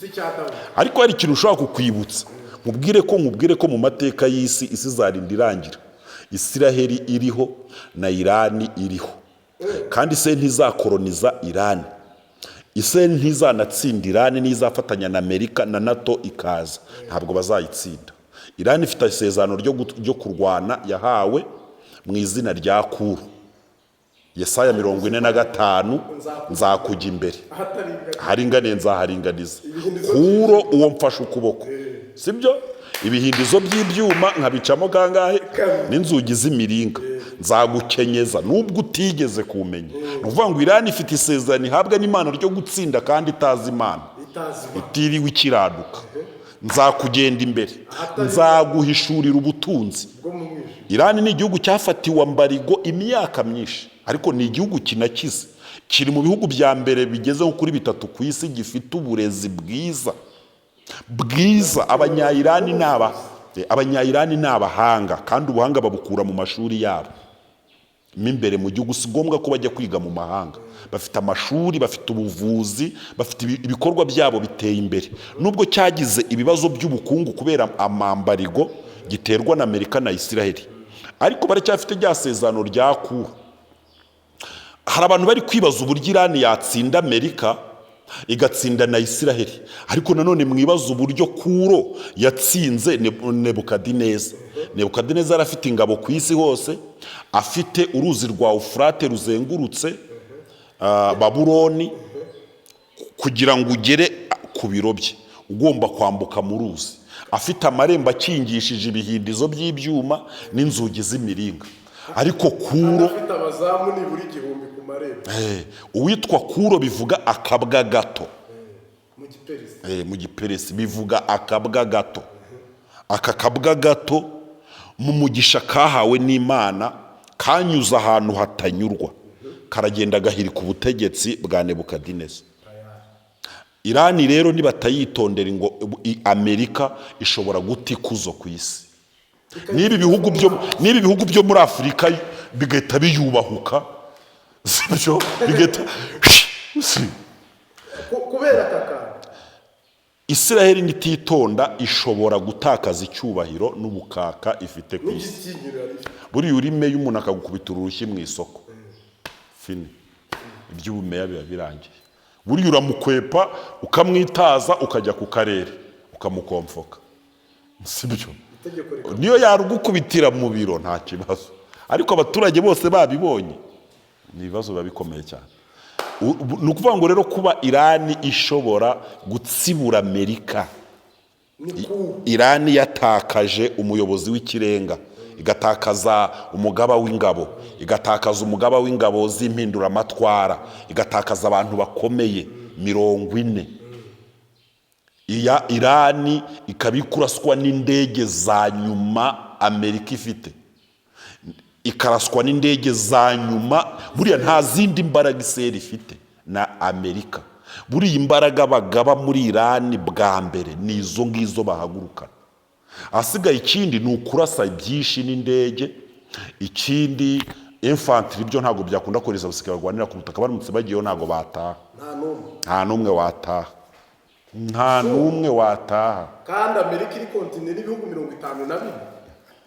Si cya Dawudi. Ariko hari ikintu ushobora kukwibutsa, nkubwire ko mu mateka y'isi, isi izarinda irangira Isiraheli iriho na Irani iriho, kandi se ntizakoroniza Irani, ise ntizanatsinda Irani. N'izafatanya na Amerika na NATO ikaza, ntabwo bazayitsinda. Irani ifite isezerano ryo kurwana yahawe mu izina rya Kuro, Yesaya 45: "Nzakujya imbere ahataringaniye, aharinganiye nzaharinganiza." Kuro uwo mfashe ukuboko, sibyo? Ibihindizo by'ibyuma nkabicamo kangahe? Kabiri. N'inzugi z'imiringa. Nzagukenyeza nubwo utigeze kumenya. Ni ukuvuga ngo Irani ifite isezerano ihabwa n'Imana ryo gutsinda kandi itazi Imana, itazi Imana. Itiriwe ikiranuka. Nzakugenda imbere, nzaguhishurira ubutunzi bwo mu mwijima. Irani ni igihugu cyafatiwe embargo imyaka myinshi, ariko ni igihugu kinakize, kiri mu bihugu bya mbere bigeze nko kuri bitatu ku isi gifite uburezi bwiza bwiza. Abanyayirani ni abahanga, kandi ubuhanga babukura mu mashuri yabo mo imbere mu gihugu. Si ngombwa ko bajya kwiga mu mahanga. Bafite amashuri, bafite ubuvuzi, bafite ibikorwa byabo biteye imbere, nubwo cyagize ibibazo by'ubukungu kubera ama embargo giterwa na Amerika na Isiraheli, ariko baracyafite rya sezerano rya Kuro. Hari abantu bari kwibaza uburyo Irani yatsinda Amerika, igatsinda na Isiraheli, ariko nanone mwibaza uburyo Kuro yatsinze Nebukadineza. Nebukadineza yari afite ingabo ku isi hose, afite uruzi rwa Ufurate ruzengurutse Babuloni. Kugira ngo ugere ku biro bye ugomba kwambuka mu ruzi, afite amarembo akingishije ibihindizo by'ibyuma n'inzugi z'imiringa. Ariko Kuro afite abazamu nibura 1000 ku marembo. Uwitwa Kuro bivuga akabwa gato. Mu Giperisi. Mu Giperesi bivuga akabwa gato. Aka kabwa gato, mu mugisha kahawe n'Imana, kanyuze ahantu hatanyurwa, karagenda gahirika ubutegetsi bwa Nebukadineza. Irani rero nibatayitondera ngo Amerika ishobora guta ikuzo ku isi, n'ibi bihugu byo muri Afurika bigahita biyubahuka, sibyo? Bigahita Kubera aka kantu. Isiraheli nititonda ishobora gutakaza icyubahiro n'ubukaka ifite ku isi. N'igitinyiro yari ifite. Buriya uri meya, umuntu akagukubita urushyi mu isoko, fini, iby'ubumeya biba birangiye. Buriya uramukwepa, ukamwitaza, ukajya ku karere ukamukomfoka, sibyo? Itegeko rikaba Niyo yarugukubitira mu biro nta kibazo, ariko abaturage bose babibonye, ni ibibazo biba bikomeye cyane. Ni ukuvuga ngo rero kuba Irani ishobora gutsibura Amerika, ni ku Irani yatakaje umuyobozi w'ikirenga, igatakaza umugaba w'ingabo, igatakaza umugaba w'ingabo z'impinduramatwara, igatakaza abantu bakomeye 40, iya Irani ikaba ikuraswa n'indege za nyuma Amerika ifite, ikaraswa n'indege za nyuma. Buriya nta zindi mbaraga Isiraheli ifite na Amerika. Buriya imbaraga bagaba muri Irani bwa mbere ni izo ngizo bahagurukana. Ahasigaye ikindi ni ukurasa byinshi n'indege. Ikindi, infantry byo ntabwo byakunda kohereza abasirikare barwanira ku butaka. Baramutse bagiyeho ntabwo bataha. Nta n'umwe. Nta n'umwe wataha, nta n'umwe wataha. Kandi Amerika iri continent n'ibihugu 54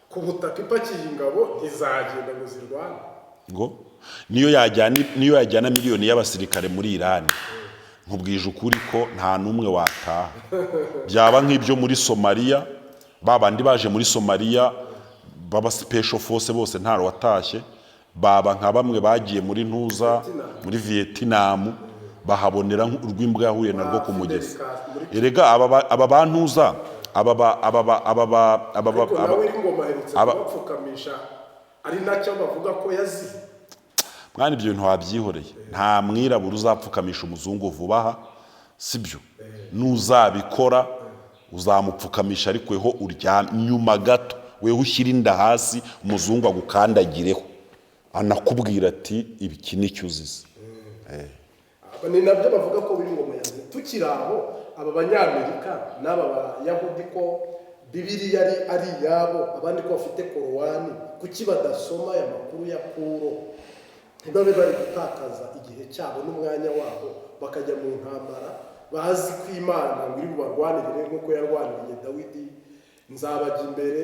ku butaka, ipakiye ingabo ntizagenda ngo zirwane. Ngo niyo yajyana miliyoni y'abasirikare muri Irani, nkubwije ukuri ko nta n'umwe wataha. Byaba nk'ibyo muri Somaliya, ba bandi baje muri Somaliya baba special force bose nta watashye. Baba nka bamwe bagiye muri ntuza, muri Vietnam, bahabonera urw'imbwa yahuye narwo ku mugezi. Erega aba bantuza aba ba- aba ba- aba ba- aba ba- Ariko nawe iri ngoma aherutse kubapfukamisha, ari nacyo bavuga ko yazize. Mwana, ibyo bintu wabyihoreye. Nta mwirabura uzapfukamisha umuzungu vuba aha, sibyo? Nuzabikora uzamupfukamisha, ariko weho uryamye nyuma gato, weho ushyira inda hasi, umuzungu agukandagireho, anakubwira ati: "Iki nicyo uzize." Aba ni nabyo bavuga ko biri ngoma yazize. Tukiri aho, aba Banyamerika n'aba Bayahudi, ko Bibiliya ari iyabo, abandi ko bafite Korowani, kuki badasoma aya makuru ya Kuro, ntibabe bari gutakaza igihe cyabo n'umwanya wabo bakajya mu ntambara? Bazi ko Imana ngo iri bubarwanirire nk'uko yarwaniriye Dawidi. Nzabajya imbere.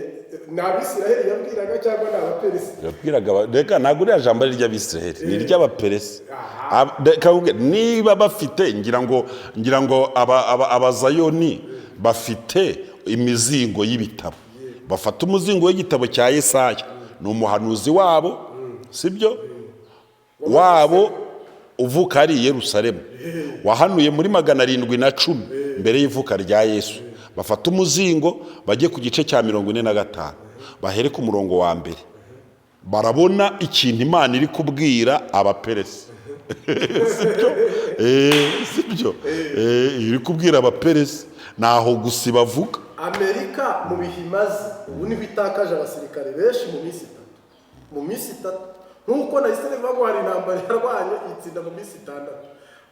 Ni Abisiraheli yabwiraga cyangwa ni Abaperesi? Yabwiraga reka, ntabwo uriya jambo ari iry'Abisiraheli, ni iry'Abaperesi. Reka nkubwire, niba bafite, ngira ngo Abazayoni bafite imizingo y'ibitabo, bafata umuzingo w'igitabo cya Yesaya, ni umuhanuzi wabo, sibyo, wabo uvuka ari i Yerusalemu, wahanuye muri 710 mbere y'ivuka rya Yesu. Bafata umuzingo, bajye ku gice cya 45, bahere ku murongo wa mbere, barabona ikintu Imana iri kubwira Abaperesi, sibyo? Sibyo? Iri kubwira Abaperesi, naho gusa bavuga. Amerika mu bihe imaze ubu niho itakaje abasirikare benshi mu minsi 3, mu minsi 3, nk'uko na Israel ivuga ngo hari intambara yarwanye itsinda mu minsi 6.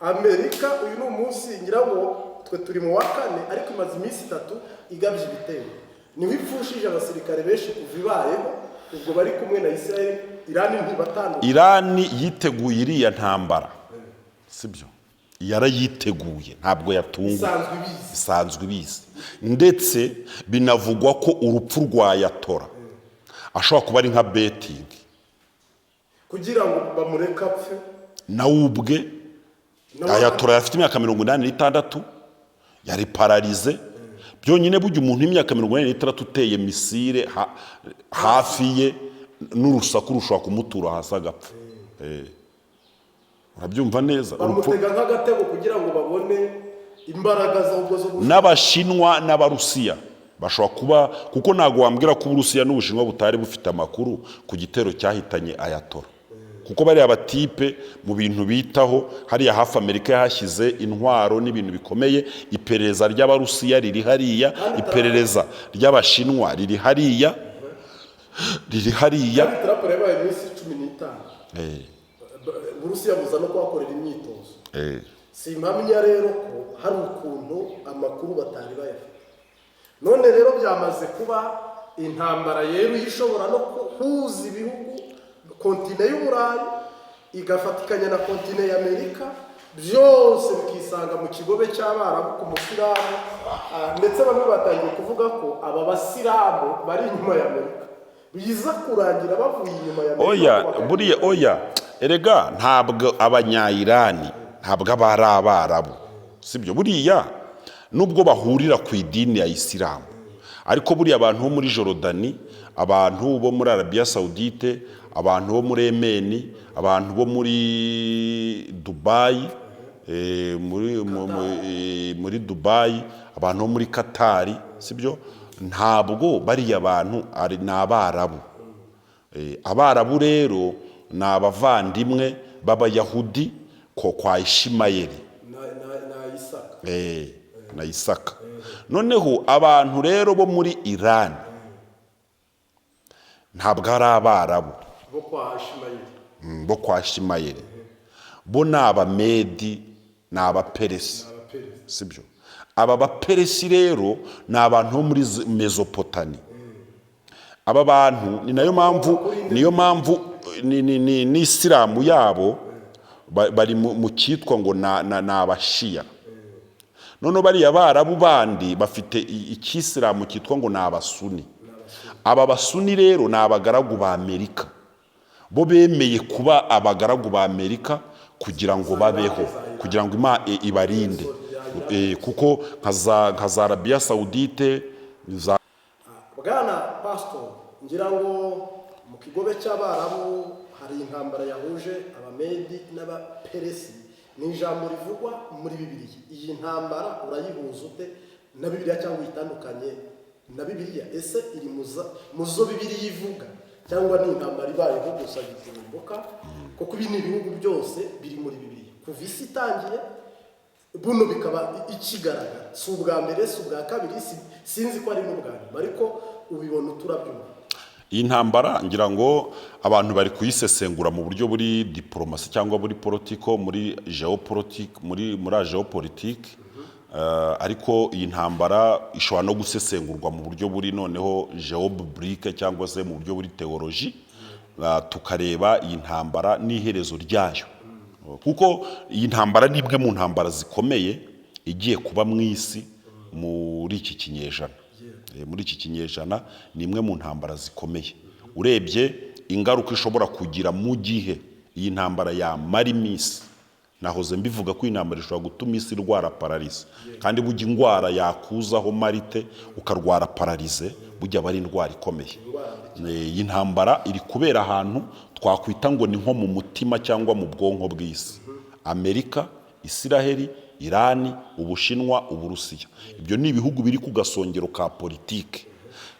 Amerika uyu ni umunsi, ngira ngo twe turi mu wa kane, ariko imaze iminsi 3 igabye ibitero, niho ipfushije abasirikare benshi kuva ibayeho. Ubwo bari kumwe na Israel, Irani ntibatandukanye. Irani yiteguye iriya ntambara, sibyo? Yarayiteguye, ntabwo yatunguwe. Isanzwe ibizi. Isanzwe ibizi, ndetse binavugwa ko urupfu rwa Ayatollah ashobora kuba ari nka betting kugira ngo bamureke apfe. Nawe ubwe. Ayatollah afite imyaka 86, yari paralysé byonyine. Burya umuntu w'imyaka 86 uteye missile hafi ye, n'urusaku rushobora kumutura hasi agapfa. Urabyumva neza? Bamutega nk'agatego kugira ngo babone imbaraga z'ubwo zo N'Abashinwa n'Abarusiya bashobora kuba, kuko ntabwo wambwira ko Uburusiya n'Ubushinwa butari bufite amakuru ku gitero cyahitanye Ayatollah, kuko bariya batipe mu bintu bitaho hariya hafi, Amerika yahashyize intwaro n'ibintu bikomeye. Iperereza ry'Abarusiya riri hariya, iperereza ry'Abashinwa riri hariya, riri hariya. Kandi Trump yabaye iminsi 15, Uburusiya buza no kuhakorera imyitozo. Si impamya rero ko hari ukuntu amakuru batari bayafite. None rero byamaze kuba intambara yeruye ishobora no guhuza ibihugu, continent y'Uburayi igafatikanya na continent y'Amerika, byose bikisanga mu kigobe cy'Abarabu ku musilamu. Ndetse bamwe batangiye kuvuga ko aba basilamu bari inyuma y'Amerika biza kurangira bavuye inyuma y'Amerika. Oya, buriya oya, erega ntabwo Abanyayirani, ntabwo aba ari Abarabu, sibyo? Buriya nubwo bahurira ku idini ya Isilamu, ariko buriya abantu bo muri Jorodani, abantu bo muri Arabiya Sawudite, abantu bo muri Emeni, abantu bo muri Dubayi, muri Dubayi, abantu bo muri Katari, sibyo? Ntabwo bariya bantu ari ni Abarabu. Abarabu rero ni abavandimwe b'Abayahudi ko kwa Ishimayeli na Isaka. Na Isaka. Noneho abantu rero bo muri Irani ntabwo ari Abarabu. Bo kwa Ishimayeli. Bo kwa Shimayeli bo ni Abamedi, ni Abaperesi. Abaperesi. Sibyo? Aba Baperesi rero ni abantu bo muri Mezopotami. Aba bantu ni nayo mpamvu, niyo mpamvu n'isilamu yabo bari mu cyitwa ngo ni Abashiya. Noneho bariya Barabu bandi bafite icyisilamu cyitwa ngo ni Abasuni. Aba Basuni rero ni abagaragu ba Amerika. Bo bemeye kuba abagaragu ba Amerika kugira ngo babeho, kugira ngo ibarinde. Kuko nka za Arabiya Sawudite za Bwana Pasitori, ngira ngo mu kigobe cy'Abarabu hari intambara yahuje Abamedi n'Abaperesi. Ni ijambo rivugwa muri Bibiliya. Iyi ntambara urayihuza ute na Bibiliya cyangwa uyitandukanye na Bibiliya? Ese iri mu zo Bibiliya ivuga, cyangwa ni intambara ibayeho gusa giturumbuka? Kuko ibi ni ibihugu byose biri muri Bibiliya kuva isi itangiye, buno bikaba ikigaragara. Si ubwa mbere, si ubwa kabiri, sinzi ko ari n'ubwa nyuma, ariko ubibona uturabyumva. Iyi ntambara ngira ngo abantu bari kuyisesengura mu buryo buri diporomasi cyangwa buri politiko, muri géopolitique, muri géopolitique. Ariko iyi ntambara ishobora no gusesengurwa mu buryo buri noneho géobiblique cyangwa se mu buryo buri théologie, tukareba iyi ntambara n'iherezo ryayo, kuko iyi ntambara ni imwe mu ntambara zikomeye. igiye kuba mu isi muri iki kinyejana. Muri iki kinyejana ni imwe mu ntambara zikomeye, urebye ingaruka ishobora kugira mu gihe iyi ntambara yamara iminsi. Nahoze mbivuga ko iyi ntambara ishobora gutuma isi irwara paralysie, kandi burya indwara yakuzaho marite ukarwara paralysie, burya aba ari indwara ikomeye. Iyi ntambara iri kubera ahantu twakwita ngo ni nko mu mutima cyangwa mu bwonko bw'isi: Amerika, Isiraheli, Irani, Ubushinwa, Uburusiya. Ibyo ni ibihugu biri ku gasongero ka politike,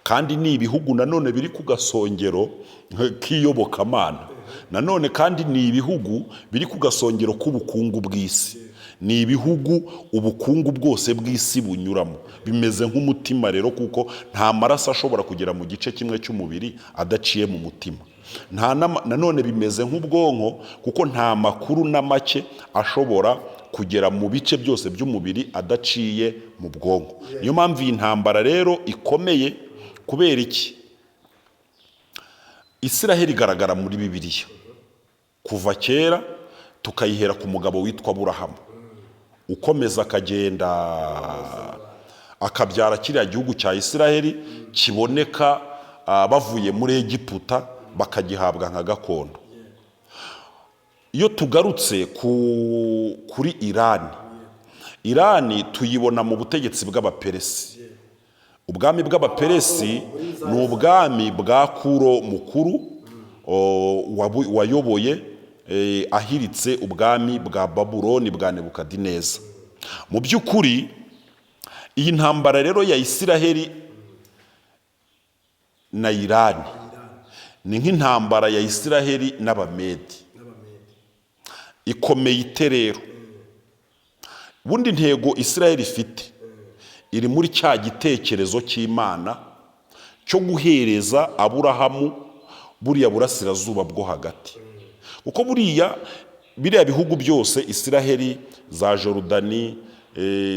kandi ni ibihugu nanone biri ku gasongero k'iyobokamana. Nanone kandi ni ibihugu biri ku gasongero k'ubukungu bw'isi, ni ibihugu ubukungu bwose bw'isi bunyuramo. Bimeze nk'umutima rero, kuko nta maraso ashobora kugera mu gice kimwe cy'umubiri adaciye mu mutima. Nta nanone bimeze nk'ubwonko, kuko nta makuru na make ashobora kugera mu bice byose by'umubiri adaciye mu bwonko. Niyo mpamvu iyi ntambara rero ikomeye. Kubera iki? Isiraheli igaragara muri Bibiliya kuva kera, tukayihera ku mugabo witwa Aburahamu, ukomeza akagenda akabyara kiriya gihugu cya Isiraheli kiboneka, bavuye muri Egiputa bakagihabwa nka gakondo. Iyo tugarutse kuri Irani, Irani tuyibona mu butegetsi bw'Abaperesi. Ubwami bw'Abaperesi ni ubwami bwa Kuro Mukuru, wayoboye, ahiritse ubwami bwa Babuloni bwa Nebukadineza. Mu by'ukuri iyi ntambara rero ya Isiraheli na Irani ni nk'intambara ya Isiraheli n'Abamedi. Ikomeye ite rero? Ubundi intego Isiraheli ifite iri muri cya gitekerezo cy'Imana cyo guhereza Aburahamu buriya burasirazuba bwo hagati, kuko buriya biriya bihugu byose, Isiraheli, za Jorudani,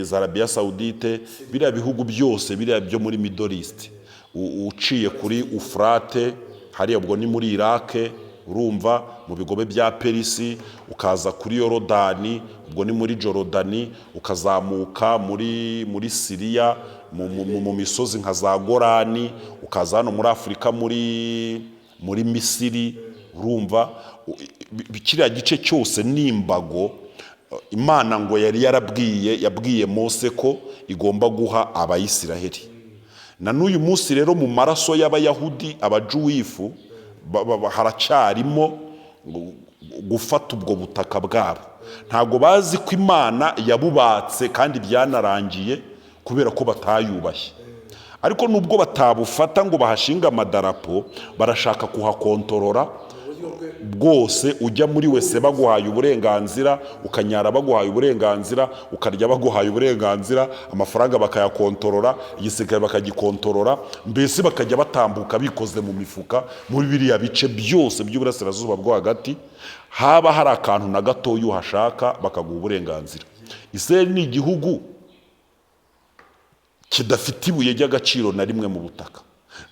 za Arabiya Sawudite, biriya bihugu byose biriya byo muri Middle East, uciye kuri Ufurate hariya, ubwo ni muri Irake, urumva mu bigobe bya Perisi, ukaza kuri Yorodani, ubwo ni muri Jorodani, ukazamuka muri Siriya mu misozi nka za Gorani, ukaza hano muri Afurika muri Misiri, urumva kiriya gice cyose ni imbago Imana ngo yari yarabwiye, yabwiye Mose ko igomba guha Abayisiraheli. Na n'uyu munsi rero mu maraso y'Abayahudi, Abajuwifu, haracyarimo gufata ubwo butaka bwabo. Ntabwo bazi ko Imana yabubatse kandi byanarangiye kubera ko batayubashye. Ariko nubwo batabufata ngo bahashinge amadarapo, barashaka kuhakontorora bwose. Ujya muri wese baguhaye uburenganzira, ukanyara baguhaye uburenganzira, ukarya baguhaye uburenganzira, amafaranga bakayakontorora, igisirikare bakagikontorora, mbese bakajya batambuka bikoze mu mifuka muri biriya bice byose by'uburasirazuba bwo hagati. Haba hari akantu na gatoya uhashaka, bakaguha uburenganzira. Israel ni igihugu kidafite ibuye ry'agaciro na rimwe mu butaka,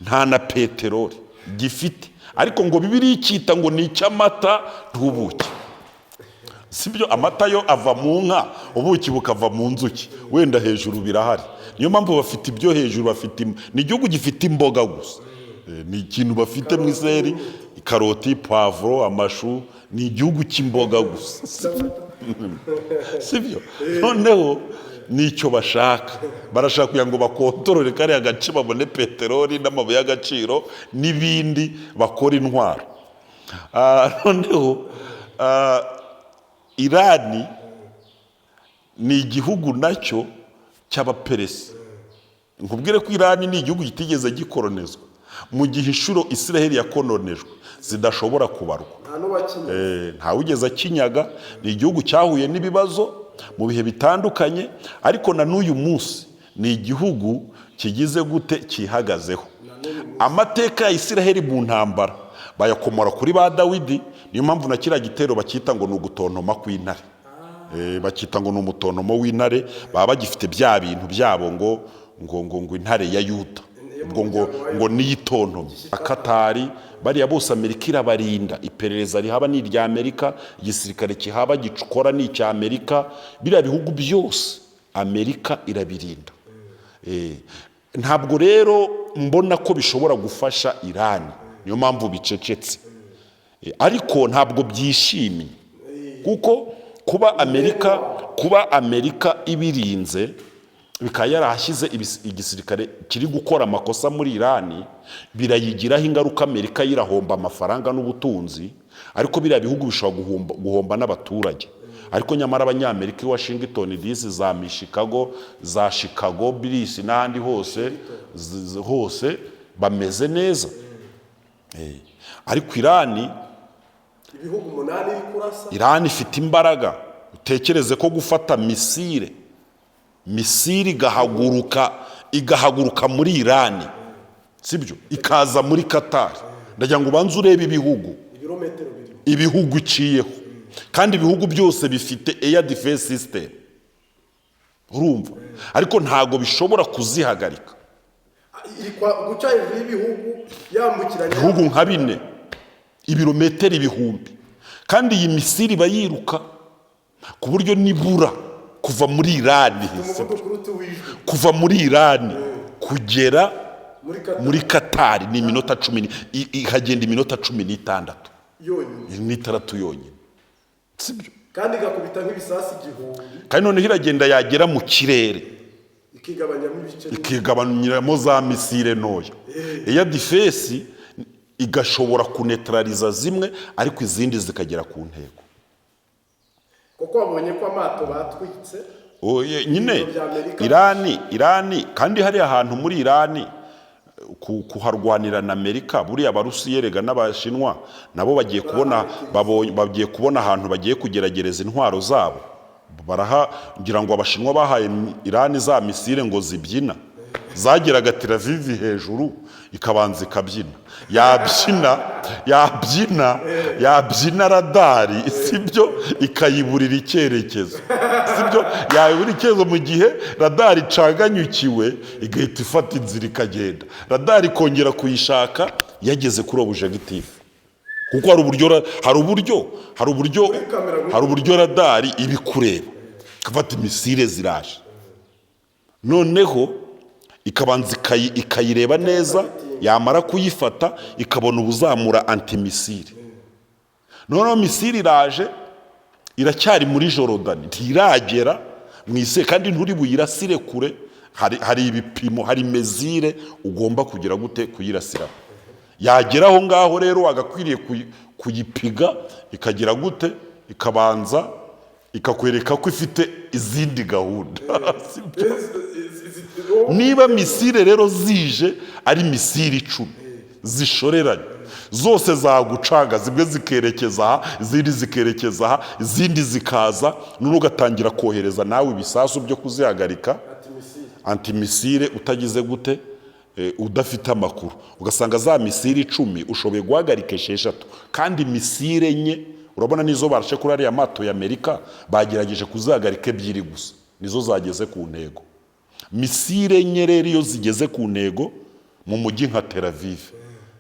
nta na peteroli gifite, ariko ngo Bibiliya icyita ngo ni icy'amata n'ubuki. Sibyo? Amata yo ava mu nka, ubuki bukava mu nzuki, wenda hejuru birahari. Niyo mpamvu bafite ibyo hejuru, bafite ni igihugu gifite imboga gusa. Ni ikintu bafite mu Isiraheli: karoti, pavuro, amashu. Ni igihugu cy'imboga gusa, sibyo? Noneho nicyo bashaka, barashaka kugira ngo bakontorore kariya gace, babone peteroli n'amabuye y'agaciro n'ibindi, bakora intwaro. Noneho Irani ni igihugu nacyo cy'Abaperesi. Nkubwire ko Irani ni igihugu kitigeze gikoronezwa, mu gihe inshuro Isiraheli yakoronejwe zidashobora kubarwa. Nta n'uwakinye. Ntawugeze akinyaga. Ni igihugu cyahuye n'ibibazo mu bihe bitandukanye, ariko na n'uyu munsi ni igihugu kigize gute? Cyihagazeho. Amateka ya Isiraheli mu ntambara bayakomora kuri ba Dawidi. Niyo mpamvu na kiriya gitero bacyita ngo ni ugutontoma kw'intare. Bacyita ngo ni umutontomo w'intare. Baba bagifite bya bintu byabo ngo intare ya Yuda, ubwo ngo niyitontomye. Akatari bariya bose Amerika irabarinda, iperereza rihaba ni irya Amerika, igisirikare kihaba gikora ni icya Amerika. Biriya bihugu byose Amerika irabirinda. Ntabwo rero mbona ko bishobora gufasha Irani, niyo mpamvu bicecetse. Ariko ntabwo byishimye, kuko kuba Amerika ibirinze, bikaba yarahashyize igisirikare kiri gukora amakosa muri Irani, birayigiraho ingaruka. Amerika yirahomba amafaranga n'ubutunzi, ariko biriya bihugu bishobora guhomba n'abaturage. Ariko nyamara Abanyamerika i Washington DC, za Chicago, za Chicago Bulls n'ahandi hose, hose bameze neza. Ariko Irani, Ibihugu 8 iri kurasa. Irani ifite imbaraga. Utekereze ko gufata missile igahaguruka muri Irani, sibyo, ikaza muri Katari, ndagira ngo ubanze urebe ibihugu, Ibirometero birimo. ibihugu iciyeho, kandi ibihugu byose bifite air defense system, urumva, ariko ntago bishobora kuzihagarika. Iri guca hejuru y'ibihugu, yambukiranya Ibihugu nka bine, ibirometero ibihumbi. Kandi iyi missile iba yiruka ku buryo nibura kuva muri Irani, Umuvuduko uruta uw'ijwi. kuva muri Irani kugera Muri Qatar. muri Katari ni iminota 10 ihagenda iminota 16 Yonyine. n'itandatu yonyine, sibyo? Kandi igakubita nk'ibisasu 1000. Kandi noneho iragenda, yagera mu kirere Ikigabanyamo ibice. ikigabanyiramo za missile ntoya. Air defense igashobora kunetraliza zimwe, ariko izindi zikagera ku ntego. Kuko babonye ko amato batwitse. Oye, nyine. Ibiro bya Amerika. Irani kandi hariya ahantu muri Irani kuharwanira na Amerika, buriya Abarusiya erega n'Abashinwa nabo bagiye kubona, bagiye kubona ahantu bagiye kugeragereza intwaro zabo. Baraha ngira ngo Abashinwa bahaye Irani za missile ngo zibyina, zageraga Tel Aviv hejuru ikabanza ikabyina, yabyina, yabyina, yabyina, radari, sibyo, ikayiburira icyerekezo, sibyo, yayibura icyerekezo. Mu gihe radari icanganyukiwe, igahita ifata inzira ikagenda. Radari ikongera kuyishaka yageze kuri objectif, kuko hari uburyo hari uburyo radari ibikureba, ikafata missile ziraje, noneho ikabanza ikayireba neza, yamara kuyifata ikabona ubuzamura antimissile. Noneho missile iraje, iracyari muri Jorodani, ntiragera mu isi, kandi nturi buyirasire kure. Hari ibipimo, hari mesure ugomba kugira gute kuyirasiraho. Yagera aho ngaho rero wagakwiriye kuyipiga, ikagira gute, ikabanza ikakwereka ko ifite izindi gahunda, sibyo? Niba missile rero zije ari missile 10 zishoreranye, zose zagucanga, zimwe zikerekeza aha, izindi zikerekeza aha, izindi zikaza, none ugatangira kohereza nawe ibisasu byo kuzihagarika, antimissile, utagize gute, udafite amakuru, ugasanga za missile 10 ushoboye guhagarika 6, kandi missile 4, urabona nizo barashe kuri ariya mato ya Amerika, bagerageje kuzihagarika 2 gusa, nizo zageze ku ntego. Missile 4 rero iyo zigeze ku ntego mu mujyi nka Tel Aviv,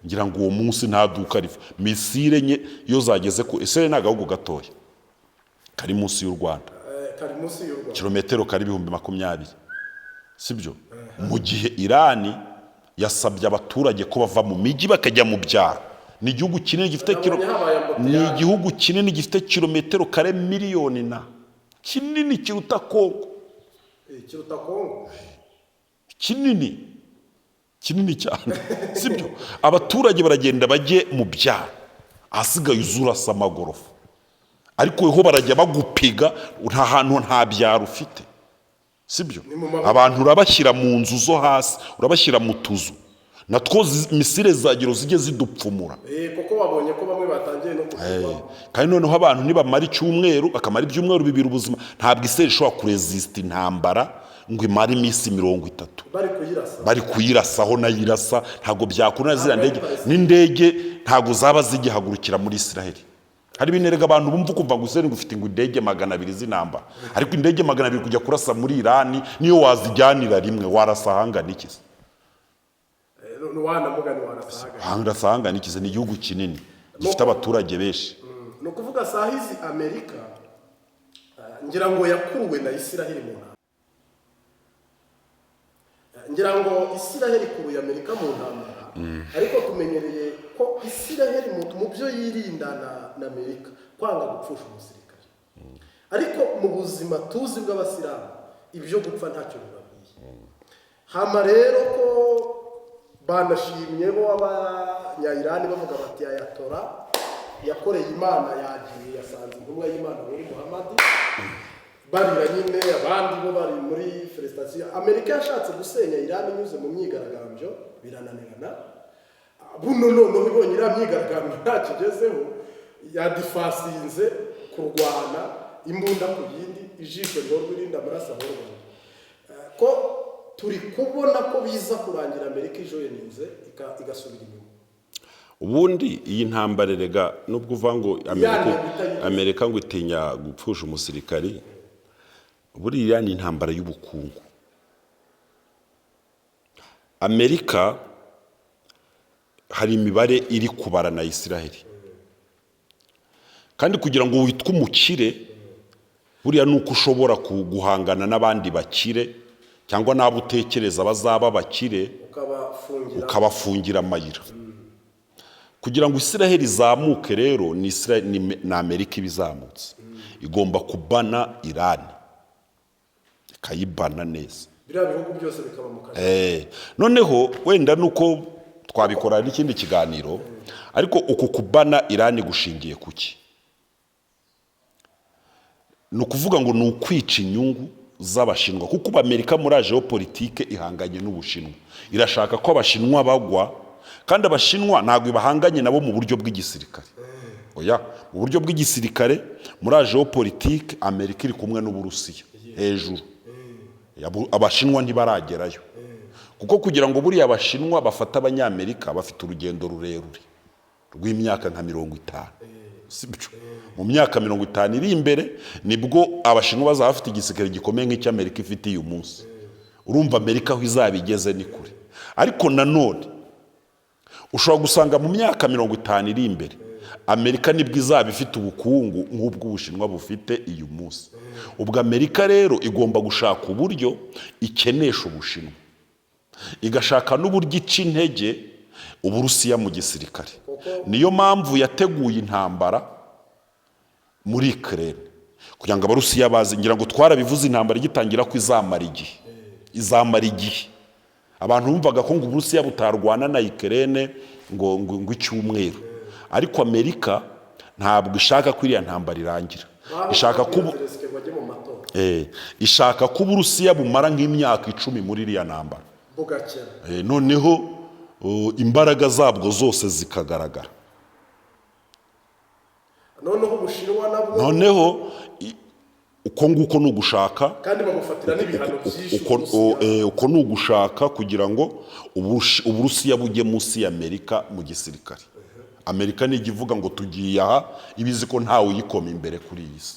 ngira ngo uwo munsi nta duka riva. Missile 4 iyo zageze ku, ese ni agahugu gatoya kari munsi y'u Rwanda. Kari munsi y'u Rwanda. Kilometero kari 20,000, sibyo? Mu gihe Irani yasabye abaturage ko bava mu mijyi bakajya mu byaro. Ni igihugu kinini gifite kilo Nabonye habaye embouteillage. Ni igihugu kinini gifite kilometero kare miliyoni na kinini kiruta Kongo. Kiruta Kongo. Kinini, kinini cyane, sibyo? Abaturage baragenda bajye mu byaro, ahasigaye uzurasa amagorofa, ariko ho barajya bagupiga, nta hantu, nta byaro ufite, sibyo? Ni mu maboko. Abantu urabashyira mu nzu zo hasi, urabashyira mu tuzu natwo missile zagero zijye zidupfumura. Kuko babonye ko bamwe batangiye no kutuvamo. Kandi noneho abantu nibamara icyumweru, bakamara ibyumweru 2, ubuzima, ntabwo Isirayeli ishobora kurezisita intambara ngo imare iminsi 30. Bari kuyirasa. Bari kuyirasaho, nayirasa, ntabwo byakunda. Ziriya ndege n'indege ntabwo zaba zigihagurukira muri Isiraheli. Hari ibintu erega abantu bumva, ukumva ngo Isiraheli ngo ufite ngo indege 200 z'intambara, ariko indege 200 kujya kurasa muri Irani, niyo wazijyanira rimwe, warasa ahangana iki se? Wanamugani, warasa ahagana. Warasa ahangana iki se? Ni igihugu kinini gifite abaturage benshi. Ni ukuvuga saa hizi Amerika, ngira ngo yakuruwe na Isiraheli mu ntambara. Ngira ngo Isiraheli ikuruye Amerika mu ntambara, ariko tumenyereye ko Isiraheli mu byo yirinda na Amerika kwanga gupfusha umusirikare, ariko mu buzima tuzi bw'Abasilamu ibyo gupfa ntacyo bibabwiye. Hama rero ko banashimye bo Abanyayirani bavuga bati: "Ayatollah yakoreye Imana, yagiye yasanze intumwa y'Imana muri Muhammadi." Barira nyine, abandi bo bari muri félicitations. Amerika yashatse gusenya Irani inyuze mu myigaragambyo, birananirana. Buno noneho ibonye iriya myigaragambyo ntakigezeho, yadifasinze kurwana imbunda ku yindi, ijisho rihorwa irindi, amaraso ahorwa. Ko turi kubona ko biza kurangira Amerika ijoyininze igasubira inyuma. Ubundi iyi ntambara erega, nubwo uvuga ngo Amerika, Yana itayigize. Amerika ngo itinya gupfusha umusirikari, buriya ni intambara y'ubukungu. Amerika hari imibare iri kubara na Israheli, kandi kugira ngo witwe umukire buriya ni uko ushobora guhangana n'abandi bakire cyangwa n'abo utekereza bazaba bakire, ukabafungira. Ukabafungira amayira kugira ngo Israheli izamuke. Rero ni ni Amerika iba izamutse, igomba kubana Irani, ikayibana neza. Biriya bihugu byose bikaba mu kazi. Noneho wenda nuko twabikora n'ikindi kiganiro, ariko uku kubana Irani gushingiye kuki? Ni ukuvuga ngo ni ukwica inyungu z'Abashinwa, kuko ubu Amerika muri géopolitique ihanganye n'Ubushinwa, irashaka ko Abashinwa bagwa. Kandi Abashinwa ntabwo bahanganye nabo mu buryo bw'igisirikare, oya. Mu buryo bw'igisirikare, muri géopolitique, Amerika iri kumwe n'Uburusiya hejuru. Abashinwa ntibaragerayo, kuko kugira ngo buriya Abashinwa bafate Abanyamerika bafite urugendo rurerure rw'imyaka nka 50, sibyo? Mu myaka 50 iri imbere nibwo Abashinwa bazaba bafite igisirikare gikomeye nk'icy'Amerika ifite uyu munsi. Urumva Amerika aho izaba igeze ni kure. Ariko nanone ushobora gusanga mu myaka 50 iri imbere Amerika nibwo izaba ifite ubukungu nk'ubw'Ubushinwa bufite uyu munsi. Ubwo Amerika rero igomba gushaka uburyo ikenesha Ubushinwa, igashaka n'uburyo ica intege Uburusiya mu gisirikare. Niyo mpamvu yateguye intambara muri Ukraine kugira ngo Abarusiya bazi. Ngira ngo twarabivuze intambara igitangira ko izamara igihe, izamara igihe. Abantu bumvaga ko ngo Uburusiya butarwana na Ukraine ngo icyumweru, ariko Amerika ntabwo ishaka ko iriya ntambara irangira, ishaka ko Zelensky ngo ajye mu matora. Ishaka ko Uburusiya bumara nk'imyaka 10 muri iriya ntambara, bugakena. Noneho imbaraga zabwo zose zikagaragara. Noneho Ubushinwa nabwo Noneho uko nguko ni ugushaka kandi bamufatira n'ibihano byinshi uko, Uburusiya. Uko ni ugushaka kugira ngo Uburusiya bujye munsi ya Amerika mu gisirikare. Amerika nijya ivuga ngo tugiye aha, ibizi ko ntawe uyikoma imbere kuri iyi si.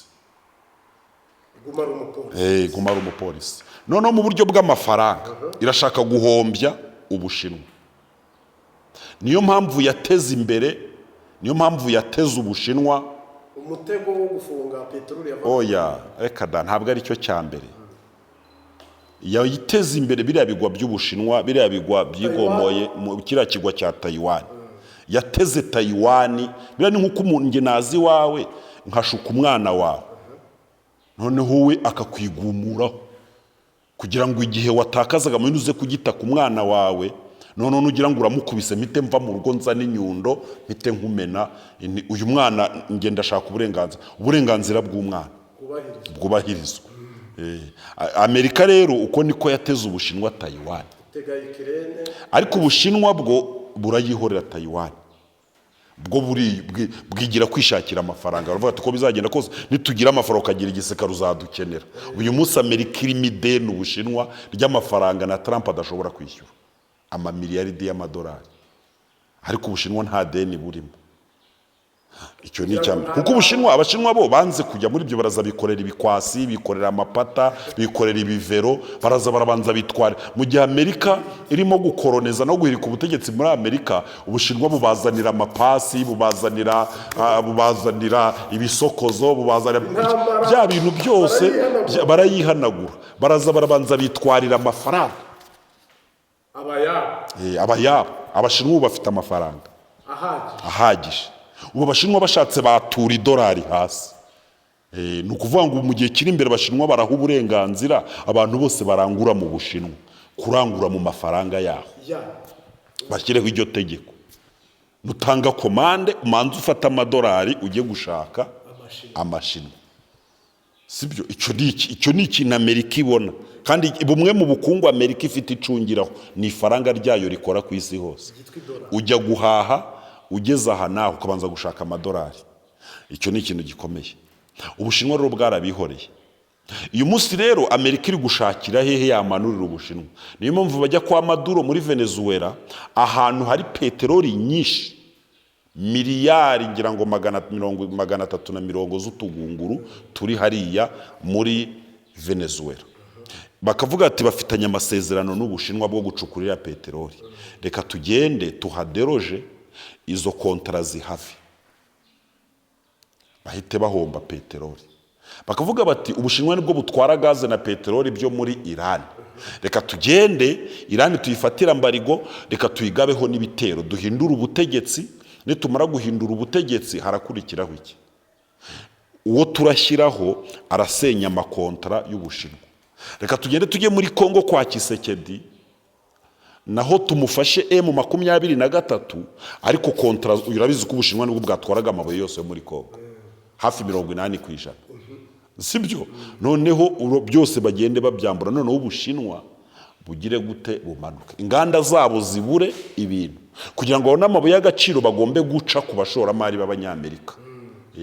Guma ari umupolisi. Guma ari umupolisi. Noneho mu buryo bw'amafaranga irashaka guhombya Ubushinwa. Niyo mpamvu yateze imbere, niyo mpamvu yateze Ubushinwa umutego wo gufunga peteroli yava Oya, reka da, ntabwo ari cyo cya mbere. Yayiteze imbere biriya bigwa by'Ubushinwa, biriya bigwa byigomoye mu kiriya kigwa cya Tayiwani. Yateze Tayiwani. Biriya ni nk'uko umuntu njye nazi iwawe nkashuka umwana wawe, noneho we akakwigumuraho kugira ngo igihe watakazaga mu uze kugita ku mwana wawe, noneho nugira ngo uramukubise, mpite mva mu rugo nzane inyundo mpite nkumena. Uyu mwana njye ndashaka uburenganzira bw'umwana bwubahirizwa. Bwubahirizwa. Amerika rero uko niko yateze Ubushinwa Tayiwani. Tega Ukraine. Ariko Ubushinwa bwo burayihorera Tayiwani, bwo bwigira kwishakira amafaranga. Baravuga ati uko bizagenda kose nitugira amafaranga ukagira igisirikare uzadukenera. Uyu munsi Amerika irimo ideni Ubushinwa ry'amafaranga na Trump adashobora kwishyura, amamiliyaridi y'amadolari, ariko Ubushinwa nta deni burimo. Icyo ni icya mbere, kuko Ubushinwa, Abashinwa bo banze kujya muri ibyo. Baraza bikorera ibikwasi, bikorera amapata, bikorera ibivero, baraza barabanza bitwara. Mu gihe Amerika irimo gukoroneza no guhirika ubutegetsi muri Amerika, Ubushinwa bubazanira amapasi, bubazanira ibisokozo, bubazanira Intambara. bya bintu byose. Barayihanagura. Barayihanagura, baraza barabanza bitwarira amafaranga. Abayabo. Abayabo. Abashinwa ubu bafite amafaranga ahagije. Ahagije. Ubu Abashinwa bashatse batura idolari hasi. Ni ukuvuga ngo mu gihe kiri imbere Abashinwa baraha uburenganzira abantu bose barangura mu Bushinwa kurangura mu mafaranga yaho. Bashyireho iryo tegeko: nutanga komande, umanze ufate amadolari ujye gushaka Amashinwa. Amashinwa, sibyo? Icyo ni ikintu Amerika ibona, kandi bumwe mu bukungu Amerika ifite icungiraho ni ifaranga ryayo rikora ku isi hose. Ryitwa idolari. Ujya guhaha, ugeze aha naho ukabanza gushaka amadolari. Icyo ni ikintu gikomeye. Ubushinwa rero bwarabihoreye. Uyu munsi rero Amerika iri gushakira hehe yamanurira Ubushinwa. Niyo mpamvu bajya kwa Maduro muri Venezuela, ahantu hari peteroli nyinshi, miliyari ngira ngo 370 z'utugunguru turi hariya muri Venezuela. Bakavuga ati: "Bafitanye amasezerano n'Ubushinwa bwo gucukurira peteroli, reka tugende tuhaderoje izo kontara zihave, bahite bahomba peteroli." Bakavuga bati: "Ubushinwa nibwo butwara gaze na peteroli byo muri Irani, reka tugende Irani tuyifatire embargo, reka tuyigabeho n'ibitero, duhindure ubutegetsi. Nitumara guhindura ubutegetsi, harakurikiraho iki? Uwo turashyiraho arasenya amakontara y'Ubushinwa. Reka tugende tujye muri Kongo kwa Tshisekedi, naho tumufashe M23, ariko kontara urabizi ko Ubushinwa nibwo bwatwaraga amabuye yose yo muri Kongo, hafi 80%, sibyo? Noneho byose bagende babyambura, noneho Ubushinwa bugire gute? Bumanuke, inganda zabo zibure ibintu. Kugira ngo babone amabuye y'agaciro bagombe guca ku bashoramari b'Abanyamerika.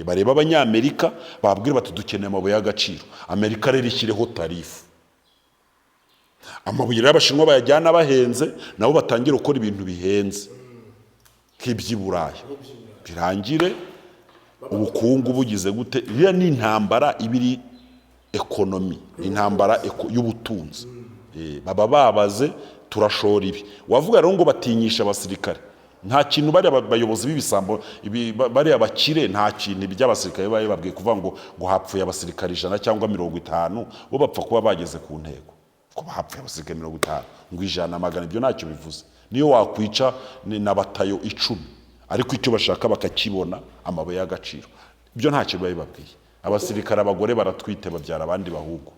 Bareba Abanyamerika, babwira bati: 'Dukeneye amabuye y'agaciro.' Amerika rero ishyireho tarifu, amabuye rero Abashinwa bayajyana bahenze, nabo batangire gukora ibintu bihenze nk'iby'i Burayi, birangire ubukungu bugize gute?" Iriya ni intambara ibiri economy, ni intambara y'ubutunzi. Baba babaze turashora ibi. Wavuga rero ngo batinyisha abasirikare, nta kintu bariya bayobozi b'ibisambo bariya bakire, nta kintu iby'abasirikare bari babwiye kuvuga ngo hapfuye abasirikare 100 cyangwa 50. Bo bapfa kuba bageze ku ntego. Kuba hapfuye abasirikare 50, ngo 100, 100, ibyo ntacyo bivuze. Niyo wakwica ni na batayo 10, ariko icyo bashaka bakakibona, amabuye y'agaciro, ibyo ntacyo biba bibabwiye. Abasirikare abagore baratwite, babyara abandi bahungu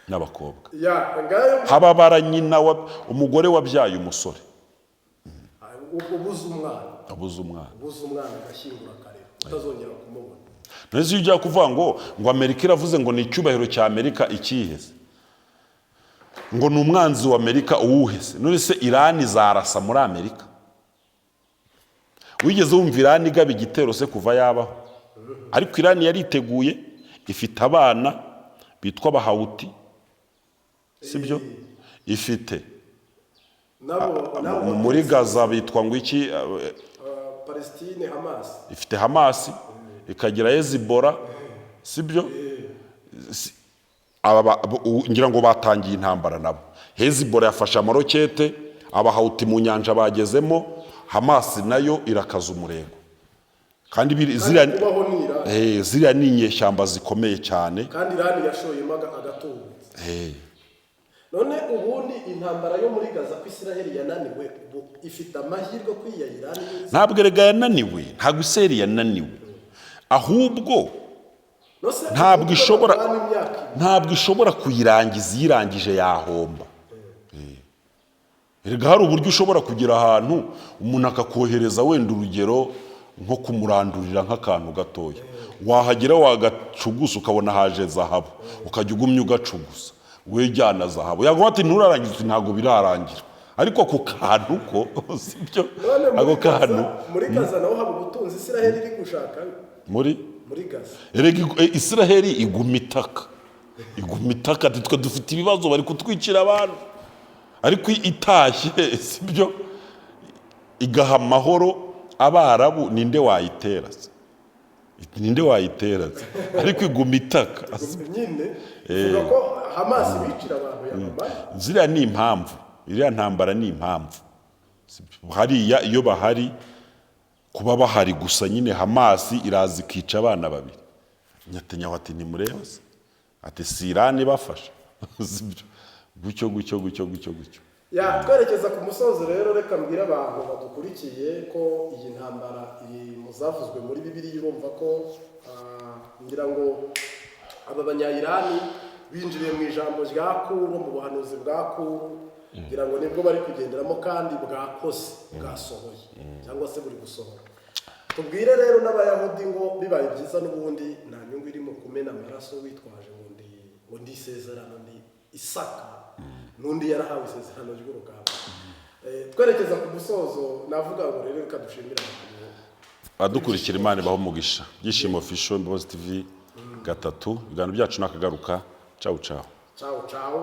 n'abakobwa. Ya, ngayo. Hababara nyina wa umugore wabyaye umusore. Ubuze umwana. Abuze umwana. Ubuze umwana, agashyingura akarera, utazongera kumubona. None iyo ujya kuvuga ngo Amerika iravuze ngo ni icyubahiro cya Amerika, ikiheze ngo ni umwanzi wa Amerika, uwuhese? None se Irani zarasa muri Amerika? Wigeze wumva Irani igaba igitero se kuva yabaho? Ariko Irani yariteguye, ifite abana bitwa Abahawuti, sibyo? Ifite Nabo muri Gaza bitwa ngo iki? Palestine, Hamas. Ifite Hamasi, ikagira Hezbollah, sibyo? Aba ngira ngo batangiye intambara nabo. Hezbollah yafashe amarokete, Abahawuti mu nyanja bagezemo, Hamasi nayo irakaza umurego. Kandi ziriya Kubaho ni Irani. Ziriya ni inyeshyamba zikomeye cyane. Kandi Irani yashoyemo agatubutse. None ubundi intambara yo muri Gaza, ko Isiraheli yananiwe, ubu ifite amahirwe ko iya Irani Ntabwo erega yananiwe, ntabwo Isiraheli yananiwe, ahubwo Nose ntabwo ubu barwana imyaka 2. Ntabwo ishobora kuyirangiza. Iyirangije yahomba. Erega hari uburyo ushobora kugera ahantu umuntu akakohereza, wenda urugero nko kumurandurira nk'akantu gatoya, wahagera wagacugusa ukabona haje zahabu, ukajya ugumya ugacugusa wejyana zahabu, yaguha ati: "Nturarangiza?" Uti: "Ntabwo birarangira." Ariko ako kantu ko sibyo? None muri Ako kantu Gaza, muri Gaza naho haba ubutunzi Isiraheli iri gushaka? Muri Muri Gaza. Erega Isiraheli iguma itaka, iguma itaka ati: "Twe dufite ibibazo, bari kutwicira abantu." Ariko itashye, sibyo, igaha amahoro Abarabu, ninde wayitera se? Ninde wayitera se? Ariko iguma itaka. Nyine ivuga ko Hamas bicira abantu yabamara. Ziriya ni impamvu, iriya ntambara ni impamvu. Hariya iyo bahari, kuba bahari gusa nyine, Hamasi iraza ikica abana babiri, Netanyahu ati: "Ntimureba se?" Ati: "Si Irani ibafasha?" Sibyo? Gutyo gutyo gutyo gutyo gutyo. Ya, twerekeza ku musozo rero, reka mbwire abantu badukurikiye ko iyi ntambara iri mu zavuzwe muri Bibiliya. Urumva ko ngira ngo aba Banyayirani binjiriye mu ijambo rya Kuro, mu buhanuzi bwa Kuro, ngira ngo nibwo bari kugenderamo kandi bwakoze, bwasohoye cyangwa se buri gusohora. Tubwire rero n'Abayahudi ngo bibaye byiza n'ubundi nta nyungu irimo kumena amaraso witwaje ngo ndi isezerano, ndi Isaka n'undi yarahawe isezerano ry'urugamba. Twerekeza ku musozo, navuga ngo rero reka dushimire abantu. Abadukurikira, Imana ibaho umugisha. Byishimo Official, Imbabazi TV gatatu, ibiganiro byacu nakagaruka. Cawu cawu. Ciao ciao.